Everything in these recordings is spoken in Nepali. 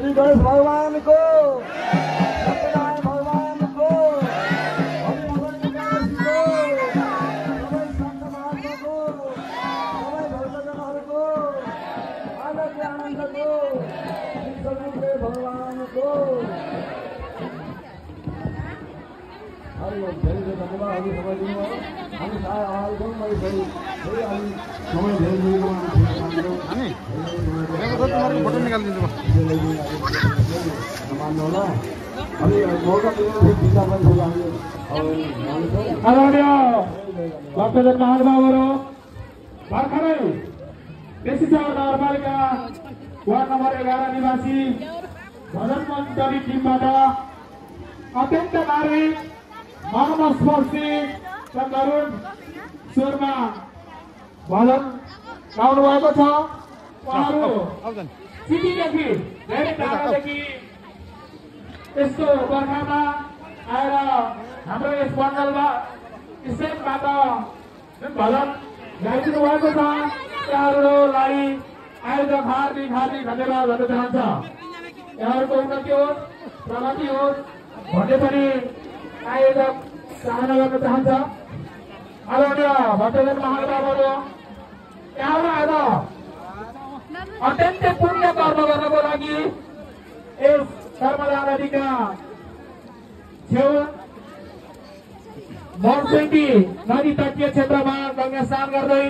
श्री गणेश भगवान को सत्यनारायण भगवान को हरिमोहन प्रकाश को सबै संत महात्मा को सबै भक्तजनहरूको आनन्द आनन्दको श्री भगवान को धेरै धेरै धन्यवाद। हामी सबैजना हामी सारा आवाज गर्छौँ। मैले फेरि हामी समय धेरै दिएको हामी फोटो निकालिदिन्छु मान्नु होला। अनि मौका दिनु दिँदा पनि आदरणीय भक्तजन महानुभावहरू, भर्खरै बेसीचौर नगरपालिका वार्ड नम्बर 11 निवासी भजन मण्डली टिमबाट अत्यन्त मार्मिक मनस्पर्शी र करुण स्वरमा भजन गाउनु भएको छ। उहाँहरू सिटीदेखि धेरै टाढादेखि यस्तो बर्खामा आएर हाम्रो यस मण्डलमा स्टेजबाट जुन भजन गाइदिनु भएको छ उहाँहरूलाई आयोजक हार्दिक हार्दिक धन्यवाद भन्न चाहन्छ। यहाँहरूको उन्नति होस्, प्रगति होस् भन्ने पनि आयोजक चाहना गर्न चाहन्छ। आदरणीय भक्तजन महानुभावहरू, यहाँबाट आज अत्यन्तै पुण्य कर्म गर्नको लागि यस नर्मदा नदीका छेउ मनसेन्टी नदी तटीय क्षेत्रमा गंगा स्नान गर्दै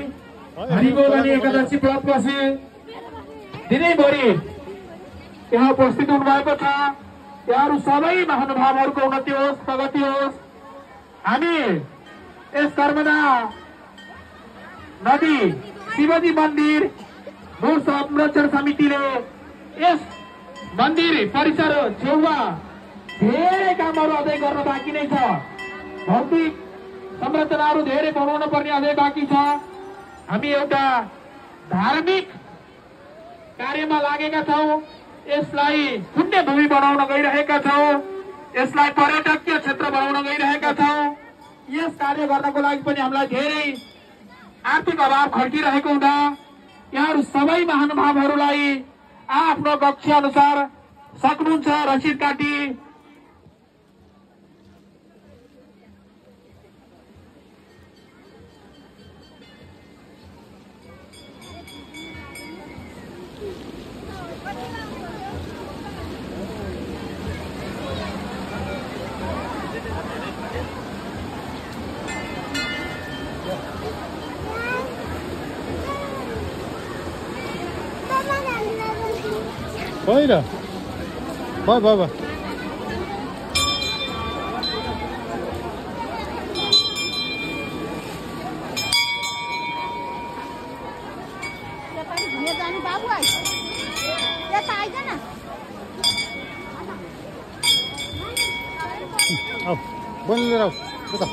हरिबोल अनि एकादशी व्रत बसी दिनैभरि यहाँ उपस्थित हुनुभएको छ। यहाँहरू सबै महानुभावहरूको उन्नति होस्, प्रगति होस्। हामी यस नर्मदा नदी शिवजी मन्दिर मूल संरक्षण समितिले यस मन्दिर परिसर छेउमा धेरै कामहरू अझै गर्न बाँकी नै छ। भौतिक संरचनाहरू धेरै बनाउन पर्ने अझै बाँकी छ। हामी एउटा धार्मिक कार्यमा लागेका छौँ। यसलाई पुण्य भूमि बनाउन गइरहेका छौँ। यसलाई पर्यटकीय क्षेत्र बनाउन गइरहेका छौँ। यस कार्य गर्नको लागि पनि हामीलाई धेरै आर्थिक अभाव खड्किरहेको हुँदा यहाँहरू सबै महानुभावहरूलाई आफ्नो कक्ष अनुसार सक्नुहुन्छ रसिद काटी होइन भयो भयो भयो बोलेर आऊ उता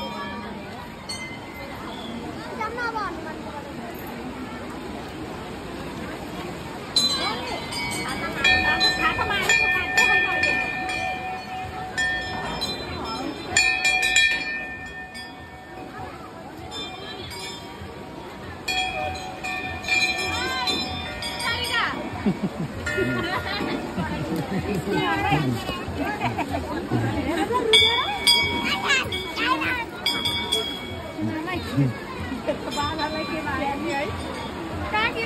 Kaki